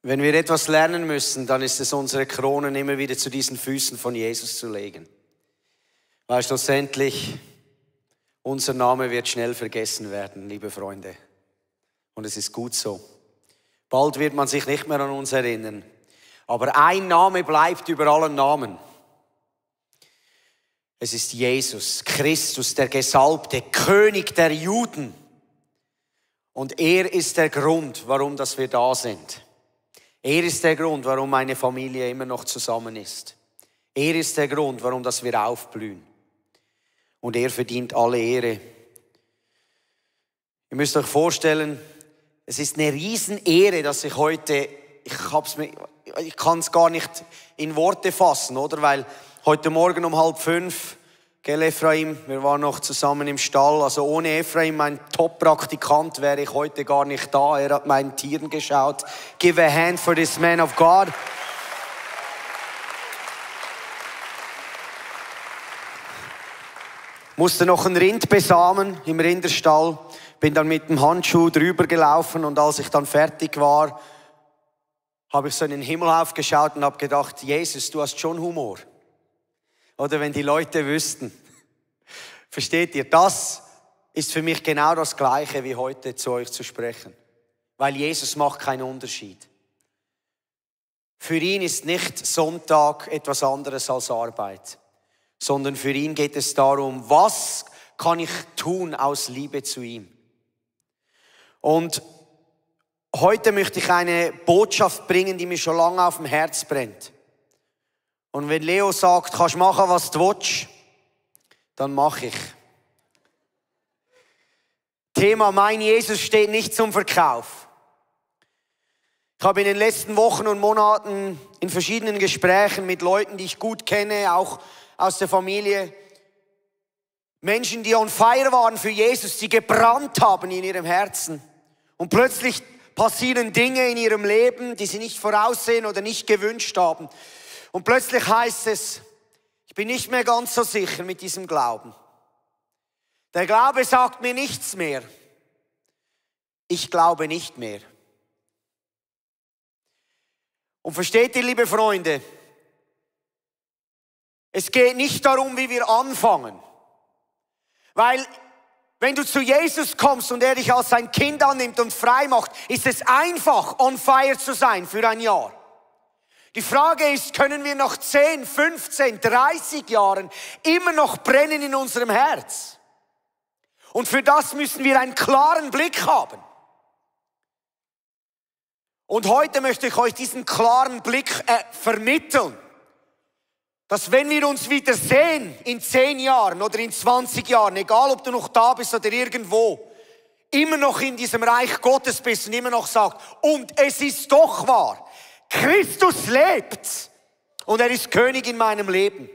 Wenn wir etwas lernen müssen, dann ist es, unsere Kronen immer wieder zu diesen Füßen von Jesus zu legen. Weil schlussendlich unser Name wird schnell vergessen werden, liebe Freunde. Und es ist gut so. Bald wird man sich nicht mehr an uns erinnern. Aber ein Name bleibt über allen Namen. Es ist Jesus, Christus, der Gesalbte, König der Juden. Und er ist der Grund, warum dass wir da sind. Er ist der Grund, warum meine Familie immer noch zusammen ist. Er ist der Grund, warum dass wir aufblühen. Und er verdient alle Ehre. Ihr müsst euch vorstellen, es ist eine Riesenehre, dass ich heute, ich kann es gar nicht in Worte fassen, oder? Weil heute Morgen um 4:30, gell Ephraim, wir waren noch zusammen im Stall, also ohne Ephraim, mein Top-Praktikant, wäre ich heute gar nicht da. Er hat meinen Tieren geschaut. Give a hand for this man of God. Musste noch ein Rind besamen im Rinderstall, bin dann mit dem Handschuh drüber gelaufen und als ich dann fertig war, habe ich so in den Himmel aufgeschaut und habe gedacht, Jesus, du hast schon Humor. Oder wenn die Leute wüssten. Versteht ihr, das ist für mich genau das Gleiche, wie heute zu euch zu sprechen. Weil Jesus macht keinen Unterschied. Für ihn ist nicht Sonntag etwas anderes als Arbeit. Sondern für ihn geht es darum, was kann ich tun aus Liebe zu ihm. Und heute möchte ich eine Botschaft bringen, die mir schon lange auf dem Herz brennt. Und wenn Leo sagt, kannst machen, was du willst, dann mache ich. Thema Mein Jesus steht nicht zum Verkauf. Ich habe in den letzten Wochen und Monaten in verschiedenen Gesprächen mit Leuten, die ich gut kenne, auch aus der Familie, Menschen, die on fire waren für Jesus, die gebrannt haben in ihrem Herzen. Und plötzlich passieren Dinge in ihrem Leben, die sie nicht voraussehen oder nicht gewünscht haben. Und plötzlich heißt es, ich bin nicht mehr ganz so sicher mit diesem Glauben. Der Glaube sagt mir nichts mehr. Ich glaube nicht mehr. Und versteht ihr, liebe Freunde, es geht nicht darum, wie wir anfangen. Weil, wenn du zu Jesus kommst und er dich als sein Kind annimmt und frei macht, ist es einfach, on fire zu sein für ein Jahr. Die Frage ist, können wir nach 10, 15, 30 Jahren immer noch brennen in unserem Herz? Und für das müssen wir einen klaren Blick haben. Und heute möchte ich euch diesen klaren Blick vermitteln. Dass wenn wir uns wieder sehen, in 10 Jahren oder in 20 Jahren, egal ob du noch da bist oder irgendwo, immer noch in diesem Reich Gottes bist und immer noch sagst, und es ist doch wahr, Christus lebt und er ist König in meinem Leben.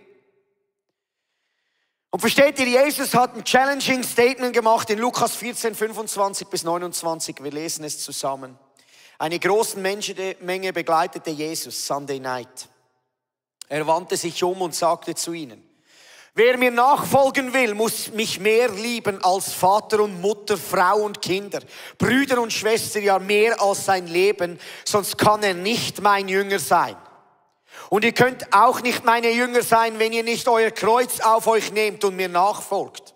Und versteht ihr, Jesus hat ein challenging Statement gemacht in Lukas 14, 25 bis 29, wir lesen es zusammen. Eine große Menschenmenge begleitete Jesus Sunday night. Er wandte sich um und sagte zu ihnen, wer mir nachfolgen will, muss mich mehr lieben als Vater und Mutter, Frau und Kinder, Brüder und Schwestern, ja mehr als sein Leben, sonst kann er nicht mein Jünger sein. Und ihr könnt auch nicht meine Jünger sein, wenn ihr nicht euer Kreuz auf euch nehmt und mir nachfolgt.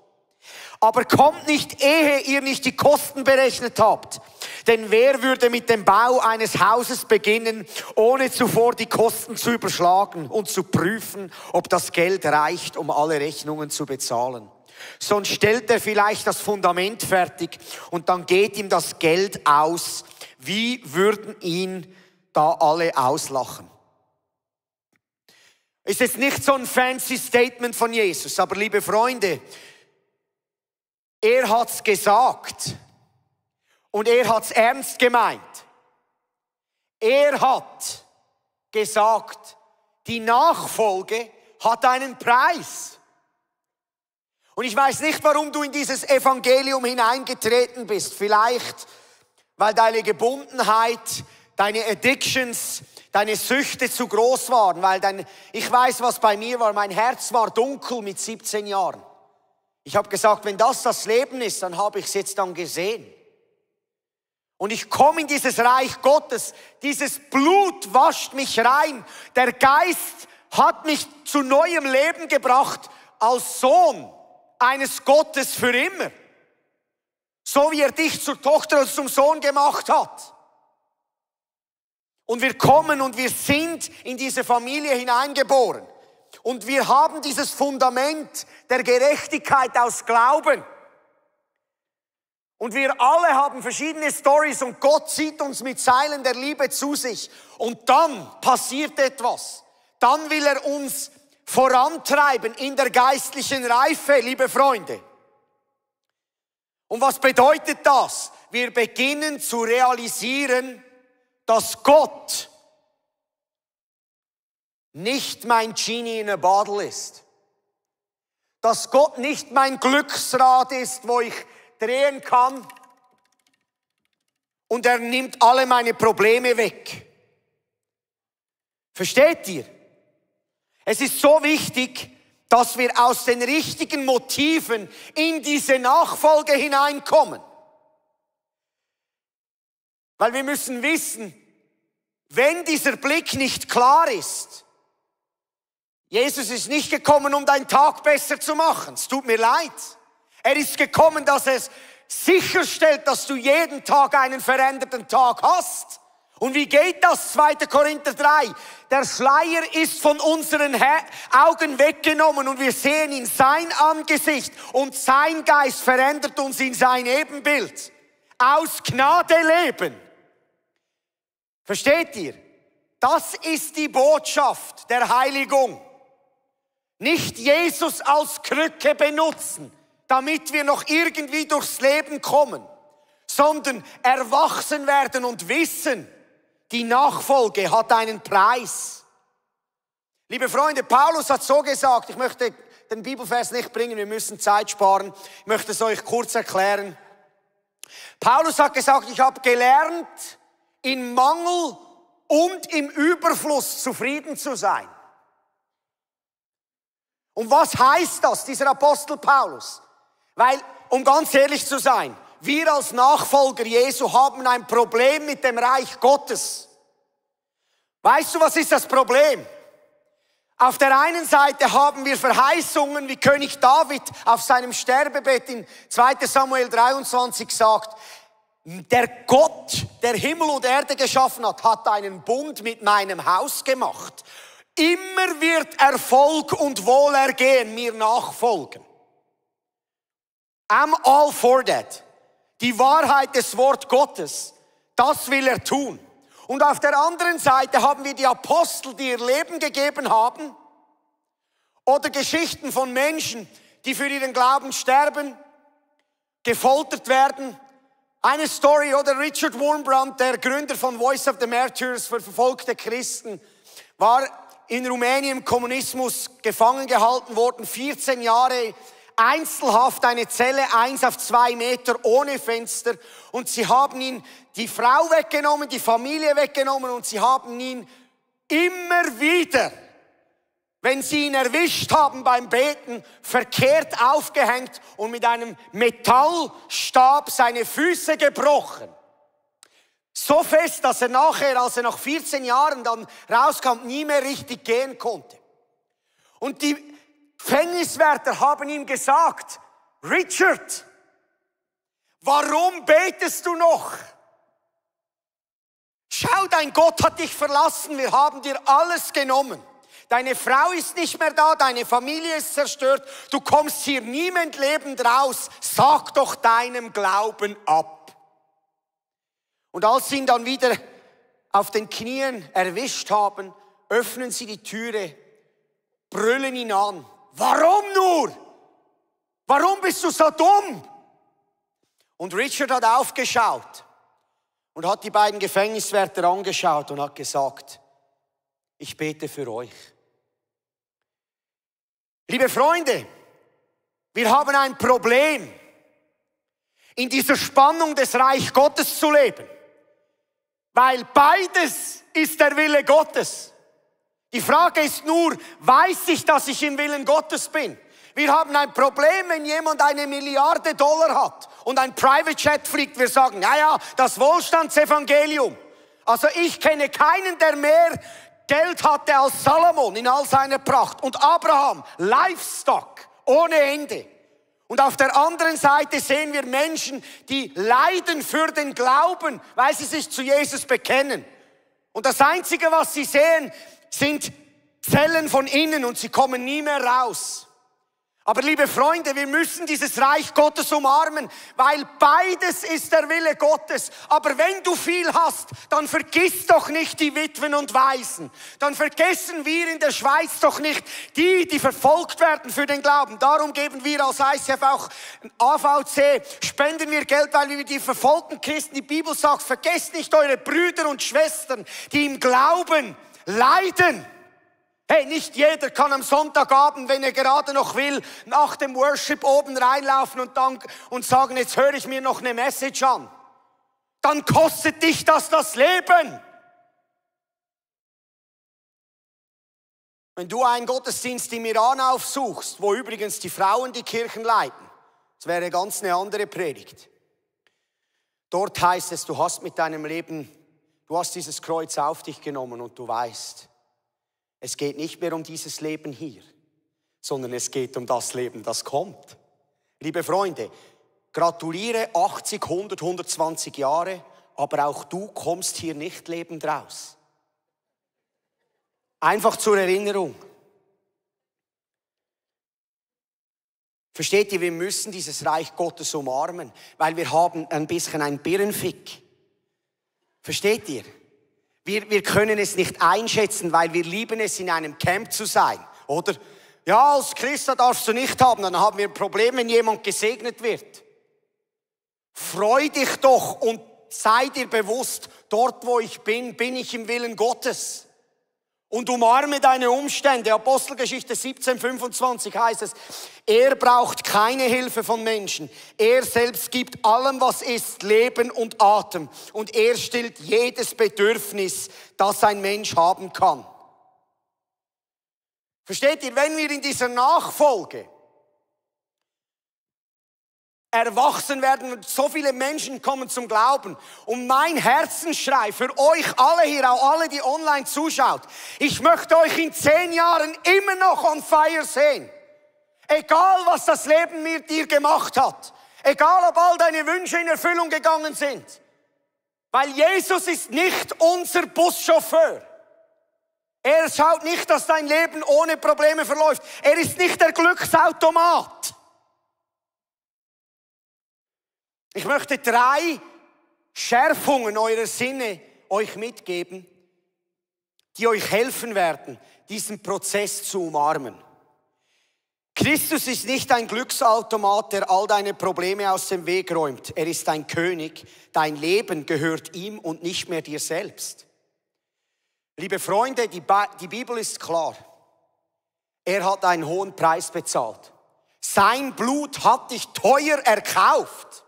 Aber kommt nicht, ehe ihr nicht die Kosten berechnet habt. Denn wer würde mit dem Bau eines Hauses beginnen, ohne zuvor die Kosten zu überschlagen und zu prüfen, ob das Geld reicht, um alle Rechnungen zu bezahlen? Sonst stellt er vielleicht das Fundament fertig und dann geht ihm das Geld aus. Wie würden ihn da alle auslachen? Ist jetzt nicht so ein fancy Statement von Jesus, aber liebe Freunde, er hat's gesagt. Und er hat's ernst gemeint. Er hat gesagt, die Nachfolge hat einen Preis. Und ich weiß nicht, warum du in dieses Evangelium hineingetreten bist. Vielleicht, weil deine Gebundenheit, deine Addictions, deine Süchte zu groß waren. Ich weiß, was bei mir war. Mein Herz war dunkel mit 17 Jahren. Ich habe gesagt, wenn das Leben ist, dann habe ich es jetzt dann gesehen. Und ich komme in dieses Reich Gottes. Dieses Blut wascht mich rein. Der Geist hat mich zu neuem Leben gebracht als Sohn eines Gottes für immer. So wie er dich zur Tochter und zum Sohn gemacht hat. Und wir kommen und wir sind in diese Familie hineingeboren. Und wir haben dieses Fundament der Gerechtigkeit aus Glauben. Und wir alle haben verschiedene Storys und Gott zieht uns mit Seilen der Liebe zu sich. Und dann passiert etwas. Dann will er uns vorantreiben in der geistlichen Reife, liebe Freunde. Und was bedeutet das? Wir beginnen zu realisieren, dass Gott nicht mein Genie in a Bottle ist. Dass Gott nicht mein Glücksrad ist, wo ich drehen kann und er nimmt alle meine Probleme weg. Versteht ihr? Es ist so wichtig, dass wir aus den richtigen Motiven in diese Nachfolge hineinkommen. Weil wir müssen wissen, wenn dieser Blick nicht klar ist, Jesus ist nicht gekommen, um deinen Tag besser zu machen. Es tut mir leid. Er ist gekommen, dass er sicherstellt, dass du jeden Tag einen veränderten Tag hast. Und wie geht das? 2. Korinther 3. Der Schleier ist von unseren Augen weggenommen und wir sehen in sein Angesicht und sein Geist verändert uns in sein Ebenbild. Aus Gnade leben. Versteht ihr? Das ist die Botschaft der Heiligung. Nicht Jesus als Krücke benutzen, damit wir noch irgendwie durchs Leben kommen, sondern erwachsen werden und wissen, die Nachfolge hat einen Preis. Liebe Freunde, Paulus hat so gesagt, ich möchte den Bibelvers nicht bringen, wir müssen Zeit sparen, ich möchte es euch kurz erklären. Paulus hat gesagt, ich habe gelernt, in Mangel und im Überfluss zufrieden zu sein. Und was heißt das, dieser Apostel Paulus? Weil, um ganz ehrlich zu sein, wir als Nachfolger Jesu haben ein Problem mit dem Reich Gottes. Weißt du, was ist das Problem? Auf der einen Seite haben wir Verheißungen, wie König David auf seinem Sterbebett in 2. Samuel 23 sagt, der Gott, der Himmel und Erde geschaffen hat, hat einen Bund mit meinem Haus gemacht. Immer wird Erfolg und Wohlergehen mir nachfolgen. I'm all for that. Die Wahrheit des Wort Gottes, das will er tun. Und auf der anderen Seite haben wir die Apostel, die ihr Leben gegeben haben, oder Geschichten von Menschen, die für ihren Glauben sterben, gefoltert werden. Eine Story, oder Richard Wurmbrand, der Gründer von Voice of the Martyrs für verfolgte Christen, war in Rumänien im Kommunismus gefangen gehalten worden, 14 Jahre Einzelhaft, eine Zelle 1 auf 2 Meter ohne Fenster, und sie haben ihn die Frau weggenommen, die Familie weggenommen, und sie haben ihn immer wieder, wenn sie ihn erwischt haben beim Beten, verkehrt aufgehängt und mit einem Metallstab seine Füße gebrochen. So fest, dass er nachher, als er nach 14 Jahren dann rauskam, nie mehr richtig gehen konnte. Und die Gefängniswärter haben ihm gesagt, Richard, warum betest du noch? Schau, dein Gott hat dich verlassen, wir haben dir alles genommen. Deine Frau ist nicht mehr da, deine Familie ist zerstört, du kommst hier niemand lebend raus, sag doch deinem Glauben ab. Und als sie ihn dann wieder auf den Knien erwischt haben, öffnen sie die Türe, brüllen ihn an. Warum nur? Warum bist du so dumm? Und Richard hat aufgeschaut und hat die beiden Gefängniswärter angeschaut und hat gesagt, ich bete für euch. Liebe Freunde, wir haben ein Problem, in dieser Spannung des Reich Gottes zu leben. Weil beides ist der Wille Gottes. Die Frage ist nur, weiß ich, dass ich im Willen Gottes bin? Wir haben ein Problem, wenn jemand $1 Milliarde hat und ein Private Jet fliegt. Wir sagen, naja, das Wohlstandsevangelium. Also ich kenne keinen, der mehr Geld hatte als Salomon in all seiner Pracht. Und Abraham, Livestock, ohne Ende. Und auf der anderen Seite sehen wir Menschen, die leiden für den Glauben, weil sie sich zu Jesus bekennen. Und das Einzige, was sie sehen, sind Zellen von innen und sie kommen nie mehr raus. Aber liebe Freunde, wir müssen dieses Reich Gottes umarmen, weil beides ist der Wille Gottes. Aber wenn du viel hast, dann vergiss doch nicht die Witwen und Waisen. Dann vergessen wir in der Schweiz doch nicht die verfolgt werden für den Glauben. Darum geben wir als ICF auch AVC, spenden wir Geld, weil wir die verfolgten Christen, die Bibel sagt, vergesst nicht eure Brüder und Schwestern, die im Glauben leiden. Hey, nicht jeder kann am Sonntagabend, wenn er gerade noch will, nach dem Worship oben reinlaufen und sagen, jetzt höre ich mir noch eine Message an. Dann kostet dich das Leben. Wenn du einen Gottesdienst im Iran aufsuchst, wo übrigens die Frauen die Kirchen leiten, das wäre ganz eine andere Predigt. Dort heißt es, du hast mit deinem Leben, du hast dieses Kreuz auf dich genommen und du weißt, es geht nicht mehr um dieses Leben hier, sondern es geht um das Leben, das kommt. Liebe Freunde, gratuliere 80, 100, 120 Jahre, aber auch du kommst hier nicht lebend raus. Einfach zur Erinnerung. Versteht ihr, wir müssen dieses Reich Gottes umarmen, weil wir haben ein bisschen ein Birrenfick. Versteht ihr? Wir können es nicht einschätzen, weil wir lieben es, in einem Camp zu sein, oder? Ja, als Christ darfst du nicht haben, dann haben wir ein Problem, wenn jemand gesegnet wird. Freu dich doch und sei dir bewusst, dort wo ich bin, bin ich im Willen Gottes. Und umarme deine Umstände. Apostelgeschichte 17,25 heißt es, er braucht keine Hilfe von Menschen. Er selbst gibt allem, was ist, Leben und Atem. Und er stillt jedes Bedürfnis, das ein Mensch haben kann. Versteht ihr, wenn wir in dieser Nachfolge erwachsen werden und so viele Menschen kommen zum Glauben. Und mein Herzensschrei für euch alle hier, auch alle, die online zuschaut, ich möchte euch in 10 Jahren immer noch on fire sehen. Egal, was das Leben mit dir gemacht hat. Egal, ob all deine Wünsche in Erfüllung gegangen sind. Weil Jesus ist nicht unser Buschauffeur. Er schaut nicht, dass dein Leben ohne Probleme verläuft. Er ist nicht der Glücksautomat. Ich möchte 3 Schärfungen eurer Sinne euch mitgeben, die euch helfen werden, diesen Prozess zu umarmen. Christus ist nicht ein Glücksautomat, der all deine Probleme aus dem Weg räumt. Er ist ein König. Dein Leben gehört ihm und nicht mehr dir selbst. Liebe Freunde, die Bibel ist klar. Er hat einen hohen Preis bezahlt. Sein Blut hat dich teuer erkauft,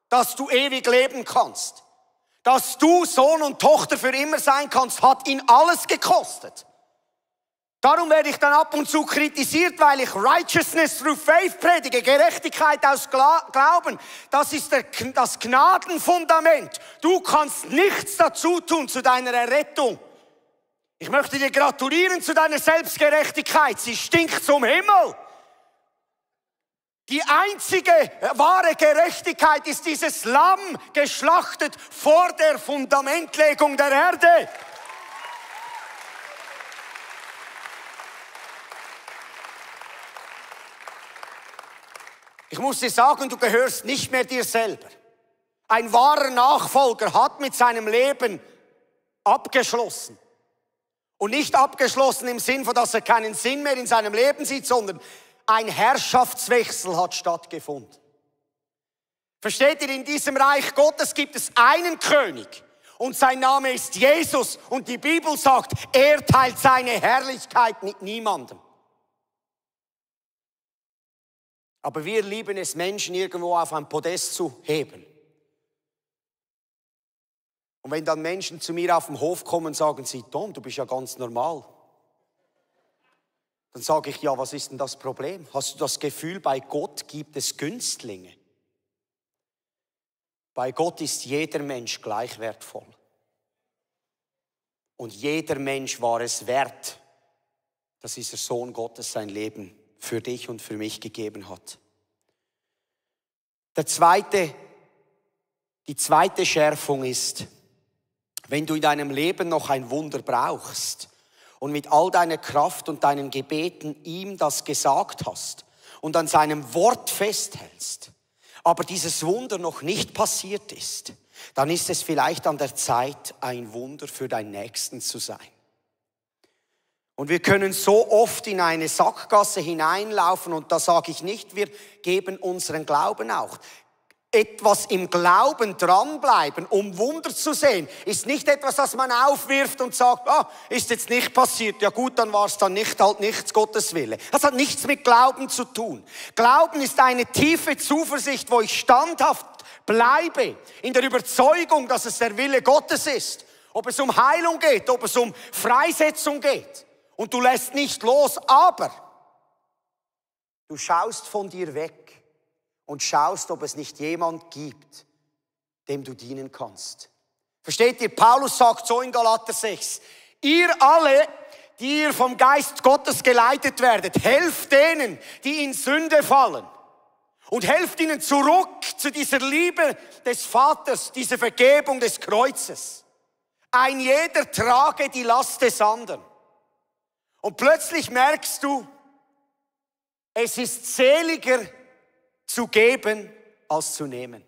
dass du ewig leben kannst. Dass du Sohn und Tochter für immer sein kannst, hat ihn alles gekostet. Darum werde ich dann ab und zu kritisiert, weil ich Righteousness through Faith predige, Gerechtigkeit aus Glauben. Das ist das Gnadenfundament. Du kannst nichts dazu tun zu deiner Errettung. Ich möchte dir gratulieren zu deiner Selbstgerechtigkeit. Sie stinkt zum Himmel. Die einzige wahre Gerechtigkeit ist dieses Lamm geschlachtet vor der Fundamentlegung der Erde. Ich muss dir sagen, du gehörst nicht mehr dir selber. Ein wahrer Nachfolger hat mit seinem Leben abgeschlossen. Und nicht abgeschlossen im Sinn von, dass er keinen Sinn mehr in seinem Leben sieht, sondern ein Herrschaftswechsel hat stattgefunden. Versteht ihr, in diesem Reich Gottes gibt es einen König und sein Name ist Jesus und die Bibel sagt, er teilt seine Herrlichkeit mit niemandem. Aber wir lieben es, Menschen irgendwo auf ein Podest zu heben. Und wenn dann Menschen zu mir auf den Hof kommen, sagen sie, Tom, du bist ja ganz normal. Dann sage ich, ja, was ist denn das Problem? Hast du das Gefühl, bei Gott gibt es Günstlinge? Bei Gott ist jeder Mensch gleich wertvoll. Und jeder Mensch war es wert, dass dieser Sohn Gottes sein Leben für dich und für mich gegeben hat. Die zweite Schärfung ist, wenn du in deinem Leben noch ein Wunder brauchst und mit all deiner Kraft und deinen Gebeten ihm das gesagt hast und an seinem Wort festhältst, aber dieses Wunder noch nicht passiert ist, dann ist es vielleicht an der Zeit, ein Wunder für deinen Nächsten zu sein. Und wir können so oft in eine Sackgasse hineinlaufen und da sage ich nicht, wir geben unseren Glauben auf. Etwas im Glauben dranbleiben, um Wunder zu sehen, ist nicht etwas, das man aufwirft und sagt, ist jetzt nicht passiert, ja gut, dann war es dann nicht, halt nichts, Gottes Wille. Das hat nichts mit Glauben zu tun. Glauben ist eine tiefe Zuversicht, wo ich standhaft bleibe, in der Überzeugung, dass es der Wille Gottes ist. Ob es um Heilung geht, ob es um Freisetzung geht. Und du lässt nicht los, aber du schaust von dir weg und schaust, ob es nicht jemand gibt, dem du dienen kannst. Versteht ihr? Paulus sagt so in Galater 6, ihr alle, die ihr vom Geist Gottes geleitet werdet, helft denen, die in Sünde fallen. Und helft ihnen zurück zu dieser Liebe des Vaters, dieser Vergebung des Kreuzes. Ein jeder trage die Last des anderen. Und plötzlich merkst du, es ist seliger zu geben als zu nehmen.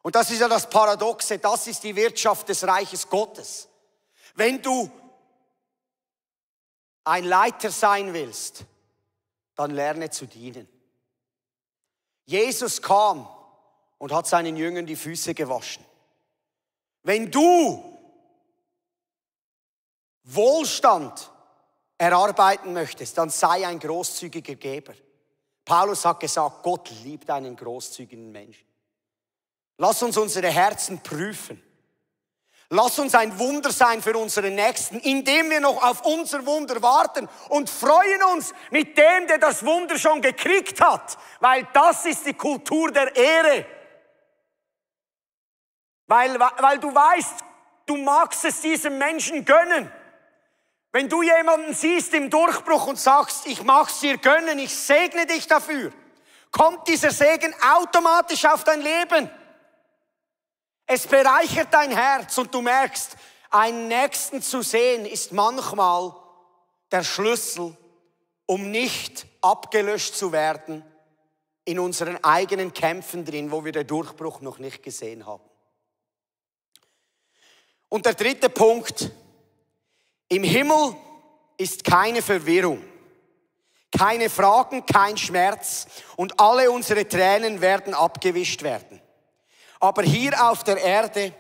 Und das ist ja das Paradoxe, das ist die Wirtschaft des Reiches Gottes. Wenn du ein Leiter sein willst, dann lerne zu dienen. Jesus kam und hat seinen Jüngern die Füße gewaschen. Wenn du Wohlstand erarbeiten möchtest, dann sei ein großzügiger Geber. Paulus hat gesagt, Gott liebt einen großzügigen Menschen. Lass uns unsere Herzen prüfen. Lass uns ein Wunder sein für unseren Nächsten, indem wir noch auf unser Wunder warten und freuen uns mit dem, der das Wunder schon gekriegt hat, weil das ist die Kultur der Ehre. Weil du weißt, du magst es diesem Menschen gönnen. Wenn du jemanden siehst im Durchbruch und sagst, ich mag's dir gönnen, ich segne dich dafür, kommt dieser Segen automatisch auf dein Leben. Es bereichert dein Herz und du merkst, einen Nächsten zu sehen ist manchmal der Schlüssel, um nicht abgelöscht zu werden in unseren eigenen Kämpfen drin, wo wir den Durchbruch noch nicht gesehen haben. Und der dritte Punkt: Im Himmel ist keine Verwirrung, keine Fragen, kein Schmerz und alle unsere Tränen werden abgewischt werden. Aber hier auf der Erde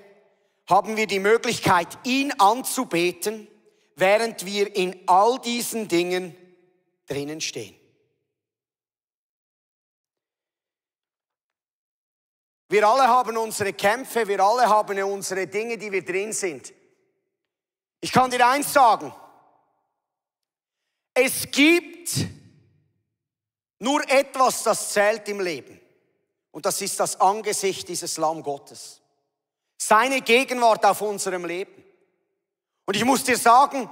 haben wir die Möglichkeit, ihn anzubeten, während wir in all diesen Dingen drinnen stehen. Wir alle haben unsere Kämpfe, wir alle haben unsere Dinge, die wir drin sind. Ich kann dir eins sagen, es gibt nur etwas, das zählt im Leben. Und das ist das Angesicht dieses Lamm Gottes. Seine Gegenwart auf unserem Leben. Und ich muss dir sagen,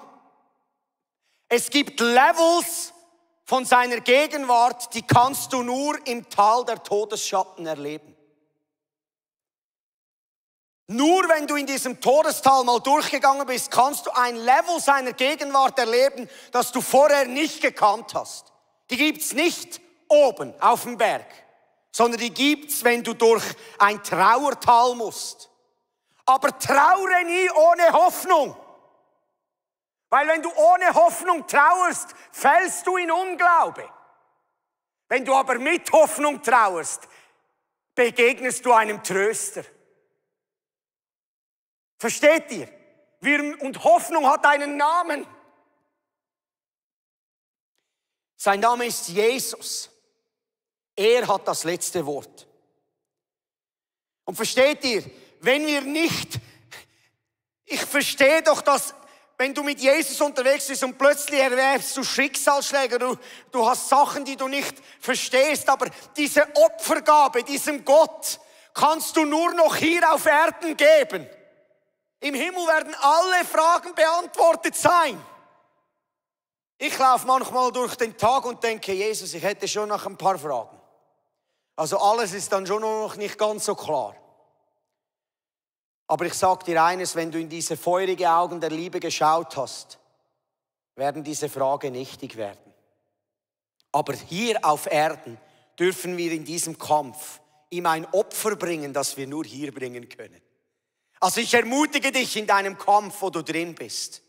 es gibt Levels von seiner Gegenwart, die kannst du nur im Tal der Todesschatten erleben. Nur wenn du in diesem Todestal mal durchgegangen bist, kannst du ein Level seiner Gegenwart erleben, das du vorher nicht gekannt hast. Die gibt's nicht oben auf dem Berg, sondern die gibt's, wenn du durch ein Trauertal musst. Aber traure nie ohne Hoffnung. Weil wenn du ohne Hoffnung trauerst, fällst du in Unglaube. Wenn du aber mit Hoffnung trauerst, begegnest du einem Tröster. Versteht ihr? Und Hoffnung hat einen Namen. Sein Name ist Jesus. Er hat das letzte Wort. Und versteht ihr, wenn wir nicht, ich verstehe doch, dass wenn du mit Jesus unterwegs bist und plötzlich erlebst du Schicksalsschläge, du hast Sachen, die du nicht verstehst, aber diese Opfergabe diesem Gott kannst du nur noch hier auf Erden geben. Im Himmel werden alle Fragen beantwortet sein. Ich laufe manchmal durch den Tag und denke, Jesus, ich hätte schon noch ein paar Fragen. Also alles ist dann schon noch nicht ganz so klar. Aber ich sage dir eines, wenn du in diese feurigen Augen der Liebe geschaut hast, werden diese Fragen nichtig werden. Aber hier auf Erden dürfen wir in diesem Kampf ihm ein Opfer bringen, das wir nur hier bringen können. Also ich ermutige dich in deinem Kampf, wo du drin bist.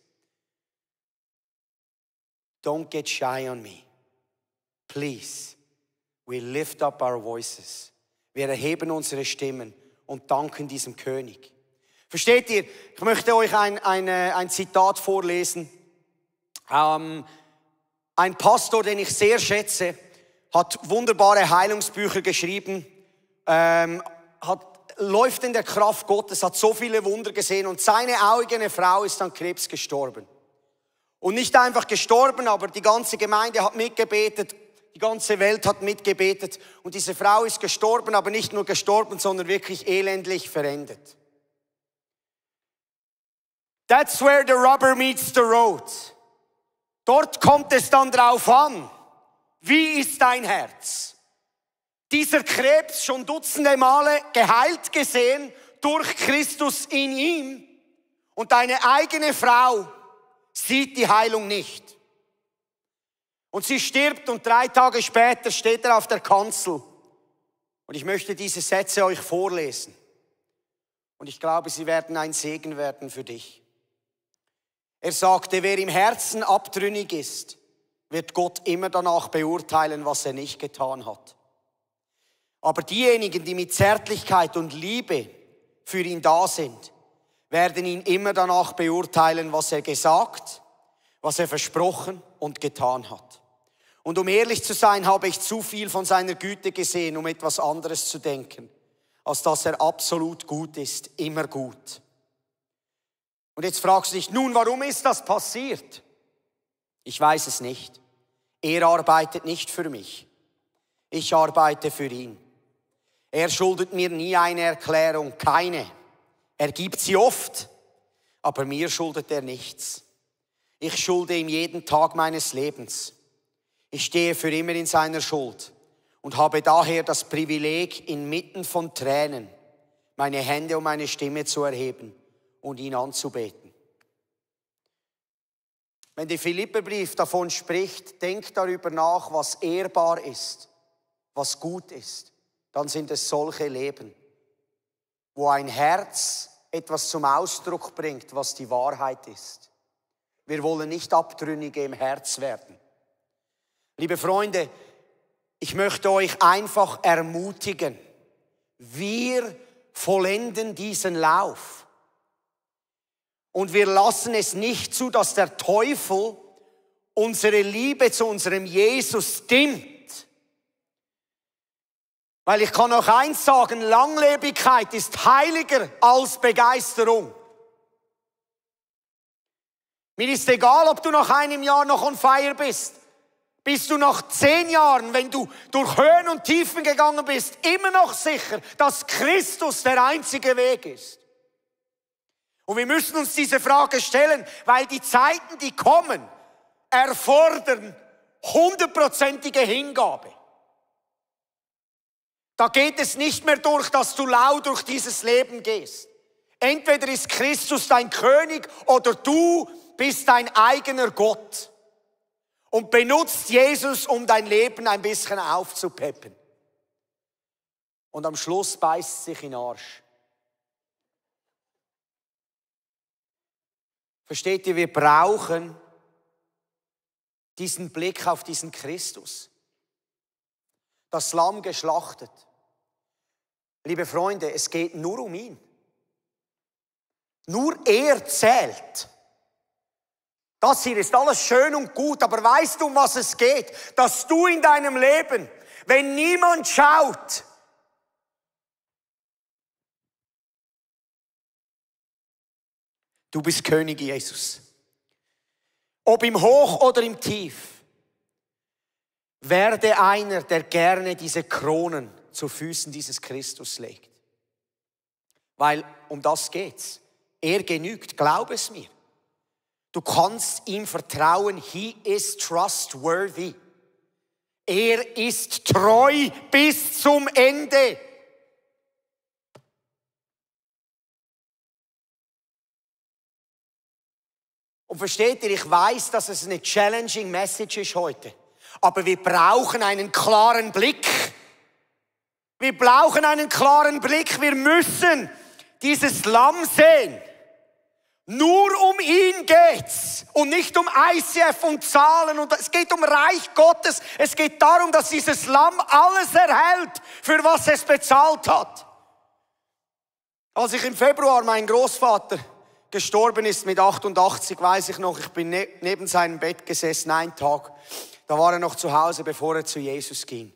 Don't get shy on me. Please. We lift up our voices. Wir erheben unsere Stimmen und danken diesem König. Versteht ihr? Ich möchte euch ein Zitat vorlesen. Ein Pastor, den ich sehr schätze, hat wunderbare Heilungsbücher geschrieben, läuft in der Kraft Gottes, hat so viele Wunder gesehen und seine eigene Frau ist an Krebs gestorben. Und nicht einfach gestorben, aber die ganze Gemeinde hat mitgebetet, die ganze Welt hat mitgebetet und diese Frau ist gestorben, aber nicht nur gestorben, sondern wirklich elendlich verendet. That's where the rubber meets the road. Dort kommt es dann drauf an, wie ist dein Herz? Dieser Krebs schon dutzende Male geheilt gesehen durch Christus in ihm und deine eigene Frau sieht die Heilung nicht. Und sie stirbt und 3 Tage später steht er auf der Kanzel. Und ich möchte diese Sätze euch vorlesen. Und ich glaube, sie werden ein Segen werden für dich. Er sagte, wer im Herzen abtrünnig ist, wird Gott immer danach beurteilen, was er nicht getan hat. Aber diejenigen, die mit Zärtlichkeit und Liebe für ihn da sind, werden ihn immer danach beurteilen, was er gesagt, was er versprochen und getan hat. Und um ehrlich zu sein, habe ich zu viel von seiner Güte gesehen, um etwas anderes zu denken, als dass er absolut gut ist, immer gut. Und jetzt fragst du dich, nun, warum ist das passiert? Ich weiß es nicht. Er arbeitet nicht für mich. Ich arbeite für ihn. Er schuldet mir nie eine Erklärung, keine. Er gibt sie oft, aber mir schuldet er nichts. Ich schulde ihm jeden Tag meines Lebens. Ich stehe für immer in seiner Schuld und habe daher das Privileg, inmitten von Tränen meine Hände und meine Stimme zu erheben und ihn anzubeten. Wenn der Philipperbrief davon spricht, denk darüber nach, was ehrbar ist, was gut ist, dann sind es solche Leben, wo ein Herz etwas zum Ausdruck bringt, was die Wahrheit ist. Wir wollen nicht Abtrünnige im Herz werden. Liebe Freunde, ich möchte euch einfach ermutigen, wir vollenden diesen Lauf. Und wir lassen es nicht zu, dass der Teufel unsere Liebe zu unserem Jesus dimmt. Weil ich kann auch eins sagen, Langlebigkeit ist heiliger als Begeisterung. Mir ist egal, ob du nach einem Jahr noch on fire bist. Bist du nach 10 Jahren, wenn du durch Höhen und Tiefen gegangen bist, immer noch sicher, dass Christus der einzige Weg ist? Und wir müssen uns diese Frage stellen, weil die Zeiten, die kommen, erfordern 100%ige Hingabe. Da geht es nicht mehr durch, dass du lau durch dieses Leben gehst. Entweder ist Christus dein König oder du bist dein eigener Gott und benutzt Jesus, um dein Leben ein bisschen aufzupeppen. Und am Schluss beißt es sich in den Arsch. Versteht ihr, wir brauchen diesen Blick auf diesen Christus. Das Lamm geschlachtet. Liebe Freunde, es geht nur um ihn. Nur er zählt. Das hier ist alles schön und gut, aber weißt du, um was es geht? Dass du in deinem Leben, wenn niemand schaut, du bist König, Jesus. Ob im Hoch oder im Tief, werde einer, der gerne diese Kronen zu Füßen dieses Christus legt. Weil um das geht's. Er genügt, glaub es mir. Du kannst ihm vertrauen, he is trustworthy. Er ist treu bis zum Ende. Und versteht ihr, ich weiß, dass es eine challenging Message ist heute. Aber wir brauchen einen klaren Blick. Wir brauchen einen klaren Blick. Wir müssen dieses Lamm sehen. Nur um ihn geht's und nicht um ICF und Zahlen. Und es geht um Reich Gottes. Es geht darum, dass dieses Lamm alles erhält, für was es bezahlt hat. Als ich im Februar mein Großvater gestorben ist mit 88, weiß ich noch, ich bin neben seinem Bett gesessen, einen Tag. Da war er noch zu Hause, bevor er zu Jesus ging.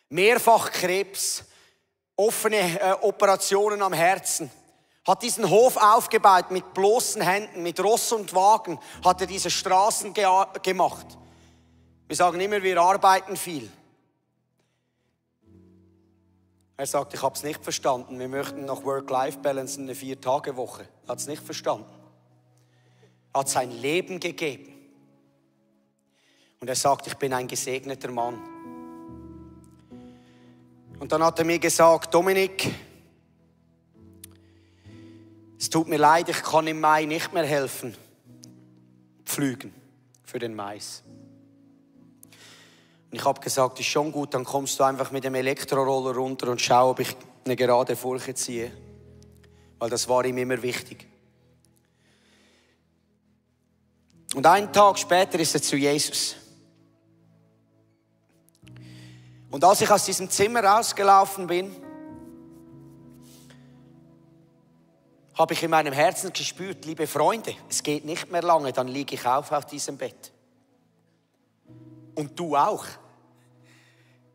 Mehrfach Krebs, offene Operationen am Herzen. Hat diesen Hof aufgebaut mit bloßen Händen, mit Ross und Wagen, hat er diese Straßen gemacht. Wir sagen immer, wir arbeiten viel. Er sagt, ich habe es nicht verstanden. Wir möchten nach Work-Life-Balance eine 4-Tage-Woche. Er hat es nicht verstanden. Er hat sein Leben gegeben. Und er sagt, ich bin ein gesegneter Mann. Und dann hat er mir gesagt, Dominik, es tut mir leid, ich kann im Mai nicht mehr helfen, pflügen für den Mais. Und ich habe gesagt, ist schon gut, dann kommst du einfach mit dem Elektroroller runter und schau, ob ich eine gerade Furche ziehe. Weil das war ihm immer wichtig. Und einen Tag später ist er zu Jesus. Und als ich aus diesem Zimmer rausgelaufen bin, habe ich in meinem Herzen gespürt, liebe Freunde, es geht nicht mehr lange, dann liege ich auf diesem Bett. Und du auch.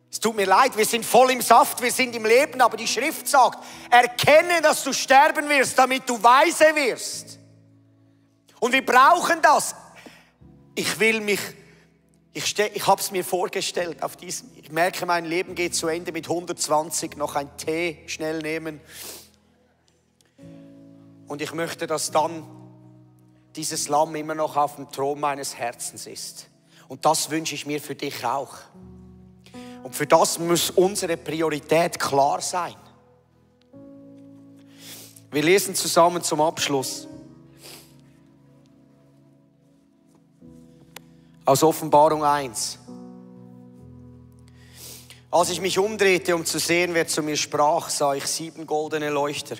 Es tut mir leid, wir sind voll im Saft, wir sind im Leben, aber die Schrift sagt, erkenne, dass du sterben wirst, damit du weise wirst. Und wir brauchen das. Ich habe es mir vorgestellt auf diesem, ich merke, mein Leben geht zu Ende mit 120, noch ein Tee schnell nehmen. Und ich möchte, dass dann dieses Lamm immer noch auf dem Thron meines Herzens ist. Und das wünsche ich mir für dich auch. Und für das muss unsere Priorität klar sein. Wir lesen zusammen zum Abschluss aus Offenbarung 1. Als ich mich umdrehte, um zu sehen, wer zu mir sprach, sah ich 7 goldene Leuchter.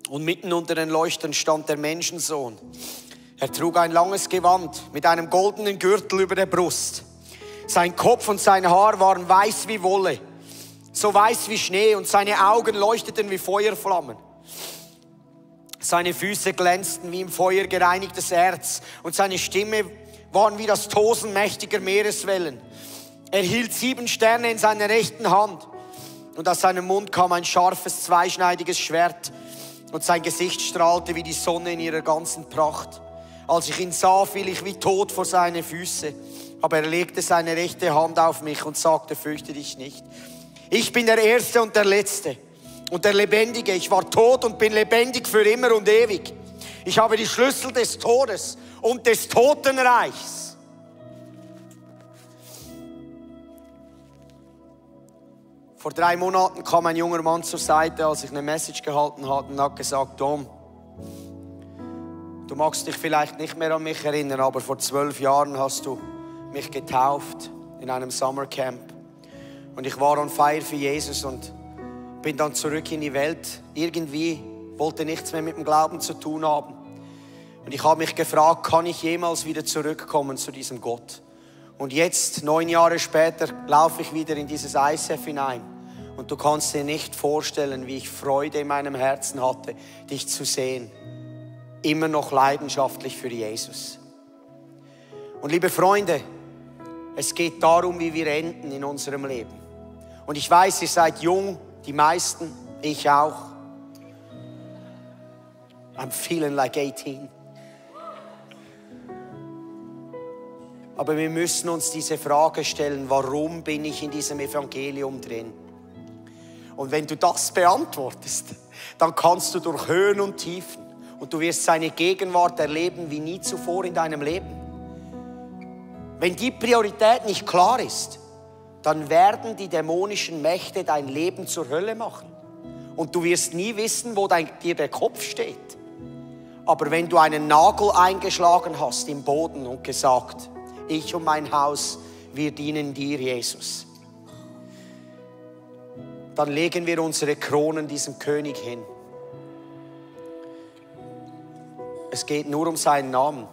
Und mitten unter den Leuchtern stand der Menschensohn. Er trug ein langes Gewand mit einem goldenen Gürtel über der Brust. Sein Kopf und sein Haar waren weiß wie Wolle, so weiß wie Schnee, und seine Augen leuchteten wie Feuerflammen. Seine Füße glänzten wie im Feuer gereinigtes Erz, und seine Stimme war wie das Tosen mächtiger Meereswellen. Er hielt 7 Sterne in seiner rechten Hand, und aus seinem Mund kam ein scharfes, zweischneidiges Schwert, und sein Gesicht strahlte wie die Sonne in ihrer ganzen Pracht. Als ich ihn sah, fiel ich wie tot vor seine Füße. Aber er legte seine rechte Hand auf mich und sagte, fürchte dich nicht. Ich bin der Erste und der Letzte und der Lebendige. Ich war tot und bin lebendig für immer und ewig. Ich habe die Schlüssel des Todes und des Totenreichs. Vor 3 Monaten kam ein junger Mann zur Seite, als ich eine Message gehalten hatte, und hat gesagt, Dom, du magst dich vielleicht nicht mehr an mich erinnern, aber vor 12 Jahren hast du mich getauft in einem Summercamp. Und ich war on fire für Jesus und bin dann zurück in die Welt. Irgendwie wollte nichts mehr mit dem Glauben zu tun haben. Und ich habe mich gefragt, kann ich jemals wieder zurückkommen zu diesem Gott? Und jetzt, 9 Jahre später, laufe ich wieder in dieses ICF hinein. Und du kannst dir nicht vorstellen, wie ich Freude in meinem Herzen hatte, dich zu sehen. Immer noch leidenschaftlich für Jesus. Und liebe Freunde, es geht darum, wie wir enden in unserem Leben. Und ich weiß, ihr seid jung, die meisten, ich auch. I'm feeling like 18. Aber wir müssen uns diese Frage stellen, warum bin ich in diesem Evangelium drin? Und wenn du das beantwortest, dann kannst du durch Höhen und Tiefen und du wirst seine Gegenwart erleben wie nie zuvor in deinem Leben. Wenn die Priorität nicht klar ist, dann werden die dämonischen Mächte dein Leben zur Hölle machen. Und du wirst nie wissen, wo dir der Kopf steht. Aber wenn du einen Nagel eingeschlagen hast im Boden und gesagt, ich und mein Haus, wir dienen dir, Jesus, dann legen wir unsere Kronen diesem König hin. Es geht nur um seinen Namen.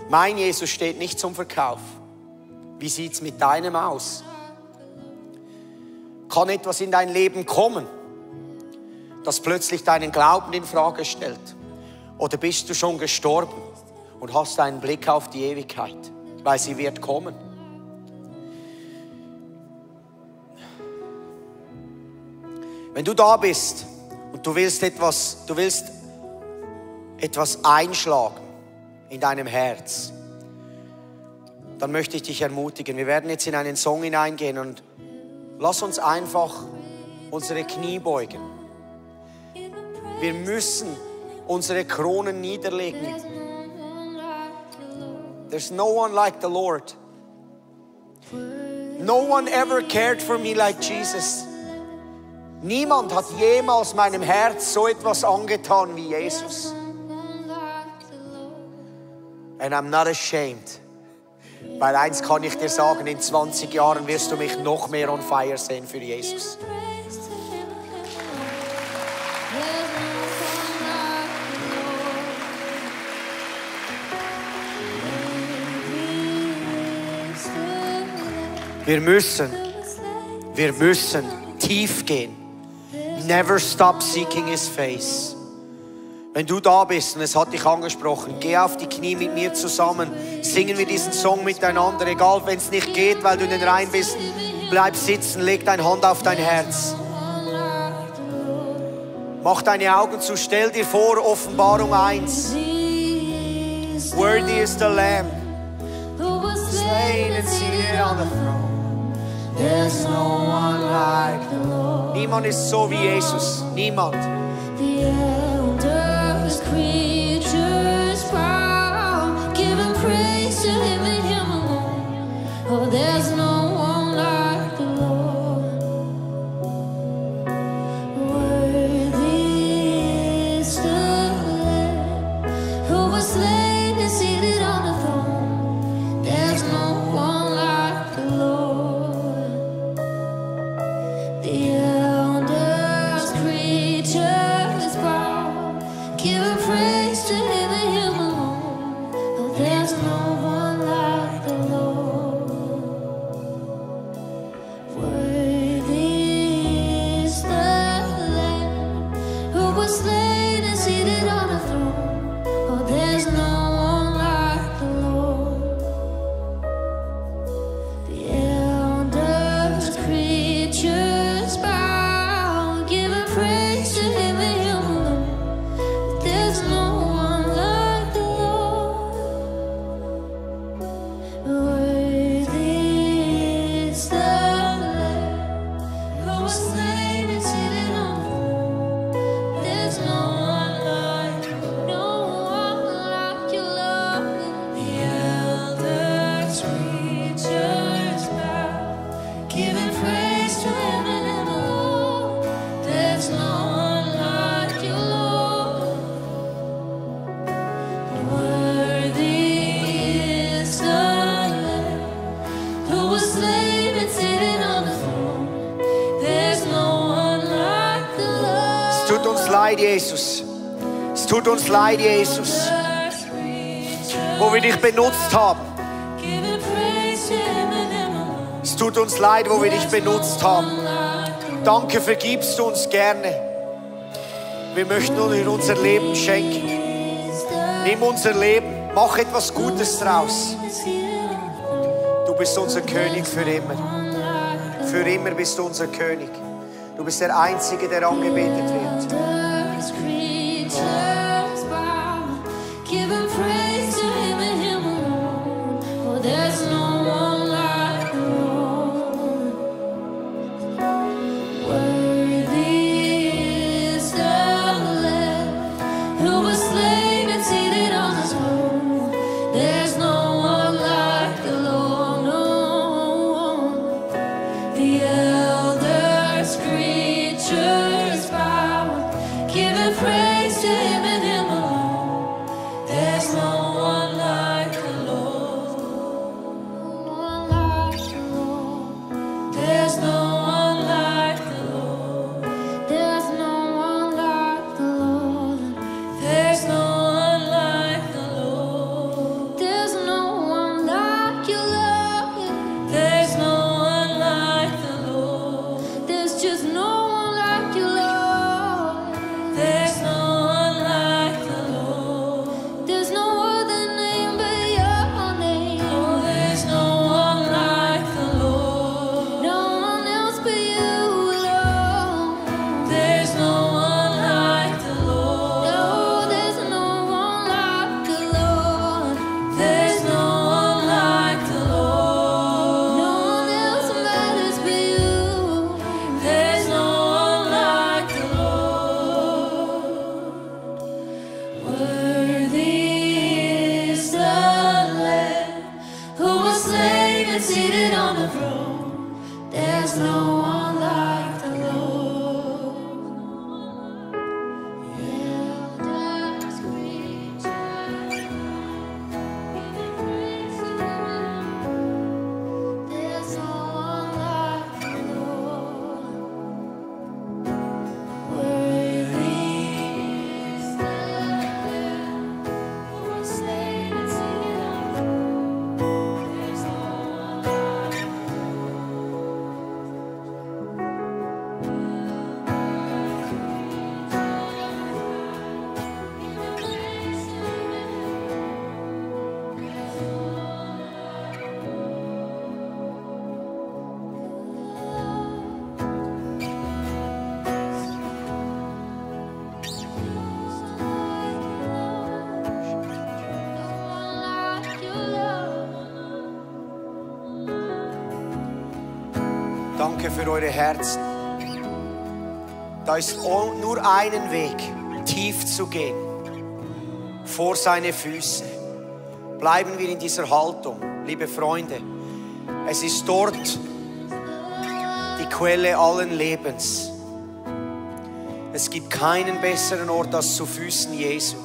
Mein Jesus steht nicht zum Verkauf. Wie sieht es mit deinem aus? Kann etwas in dein Leben kommen, das plötzlich deinen Glauben in Frage stellt? Oder bist du schon gestorben und hast einen Blick auf die Ewigkeit, weil sie wird kommen? Wenn du da bist und du willst etwas einschlagen in deinem Herz, dann möchte ich dich ermutigen. Wir werden jetzt in einen Song hineingehen und lass uns einfach unsere Knie beugen. Wir müssen unsere Kronen niederlegen. There's no one like the Lord. No one ever cared for me like Jesus. Niemand hat jemals meinem Herz so etwas angetan wie Jesus. And I'm not ashamed. Weil eins kann ich dir sagen, in 20 Jahren wirst du mich noch mehr on fire sehen für Jesus. Wir müssen tief gehen. Never stop seeking His face. Wenn du da bist und es hat dich angesprochen, geh auf die Knie mit mir zusammen. Singen wir diesen Song miteinander. Egal, wenn es nicht geht, weil du in den Reihen bist, bleib sitzen, leg deine Hand auf dein Herz. Mach deine Augen zu, stell dir vor, Offenbarung 1. Worthy is the Lamb, slain and seated on the throne. There's no one like the Lord. Niemand ist so wie Jesus. Niemand. The elders, creatures bow, giving praise to Him and Him alone. Oh, there's no one like the Lord. Worthy is the Lamb who was slain and seated on the throne. There's no one like the Lord. The elders, creatures bow, giving praise to Him and Him alone. Oh, there's no one like the Lord. Worthy is the Lamb who was slain and seated on the throne. Oh, there's no one like the Lord. The elders, creatures bow, giving praise to Him and Him alone. There's no one like the Lord. Worthy is the Lamb who was slain and seated on the throne. There's no one like you, Lord. The elders, creatures bow, giving praise to Him and Him alone. There's no one like you, Lord. Worthy is the Lamb who was slain and seated on the throne. There's no one like the Lord. Es tut uns leid, Jesus. Es tut uns leid, Jesus, wo wir dich benutzt haben. Giving praise to Him and Him alone. Es tut uns leid, wo wir dich benutzt haben. Danke, vergibst du uns gerne. Wir möchten dir unser Leben schenken. Nimm unser Leben, mach etwas Gutes draus. Du bist unser König für immer. Für immer bist du unser König. Du bist der Einzige, der angebetet wird. Elders, creatures bow, giving praise to Him and Him alone. Oh, there's Danke für eure Herzen. Da ist nur einen Weg, tief zu gehen, vor seine Füße. Bleiben wir in dieser Haltung, liebe Freunde. Es ist dort die Quelle allen Lebens. Es gibt keinen besseren Ort als zu Füßen Jesu.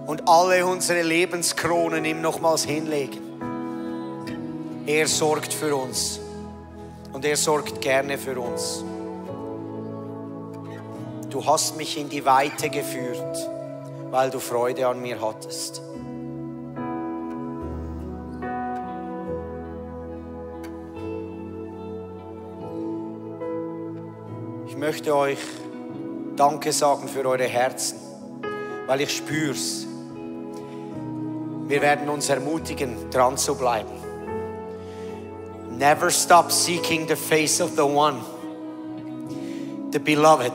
Und alle unsere Lebenskronen ihm nochmals hinlegen. Er sorgt für uns. Und er sorgt gerne für uns. Du hast mich in die Weite geführt, weil du Freude an mir hattest. Ich möchte euch Danke sagen für eure Herzen, weil ich spür's. Wir werden uns ermutigen, dran zu bleiben. Never stop seeking the face of the one, the beloved.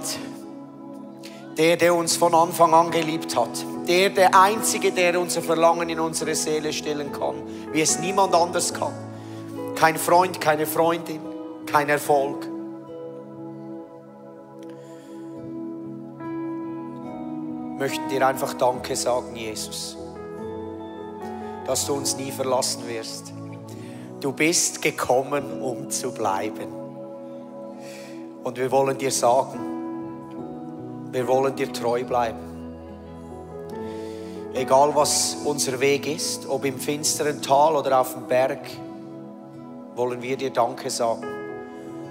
Der uns von Anfang an geliebt hat. Der Einzige, der unser Verlangen in unsere Seele stillen kann, wie es niemand anders kann. Kein Freund, keine Freundin, kein Erfolg. Möchten dir einfach Danke sagen, Jesus, dass du uns nie verlassen wirst. Du bist gekommen, um zu bleiben. Und wir wollen dir sagen, wir wollen dir treu bleiben. Egal was unser Weg ist, ob im finsteren Tal oder auf dem Berg, wollen wir dir Danke sagen.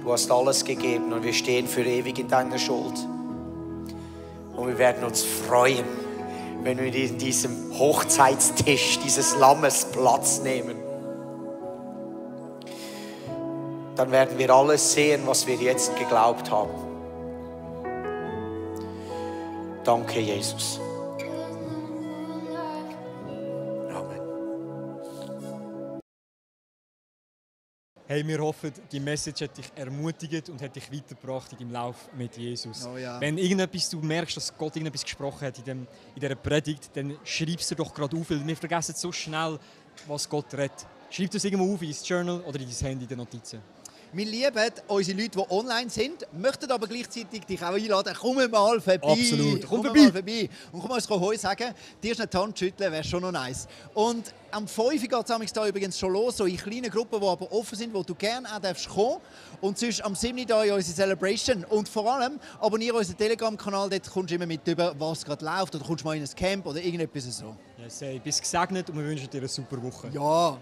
Du hast alles gegeben und wir stehen für ewig in deiner Schuld. Und wir werden uns freuen, wenn wir in diesem Hochzeitstisch dieses Lammes Platz nehmen. Dann werden wir alles sehen, was wir jetzt geglaubt haben. Danke, Jesus. Amen. Hey, wir hoffen, die Message hat dich ermutigt und hat dich weitergebracht in deinem Lauf mit Jesus. Oh ja. Wenn irgendetwas, du merkst, dass Gott irgendetwas gesprochen hat in dieser Predigt, dann schreib es dir doch gerade auf, weil wir vergessen so schnell, was Gott redet. Schreib es irgendwo auf in dein Journal oder in dein Handy in den Notizen. Wir lieben unsere Leute, die online sind, möchten aber gleichzeitig dich auch einladen, komm mal vorbei. Absolut, komm mal vorbei. Und komm uns Heu sagen, dir ist eine Hand schütteln, wäre schon noch nice. Und am 5 Uhr geht es da übrigens schon los, so in kleinen Gruppen, die aber offen sind, wo du gerne auch kommen darfst. Und sonst am 7. Uhr in unsere Celebration. Und vor allem abonniere unseren Telegram-Kanal, dort kommst du immer mit über, was gerade läuft. Oder kommst mal in ein Camp oder irgendetwas so. Yes, hey, bist gesegnet und wir wünschen dir eine super Woche. Ja.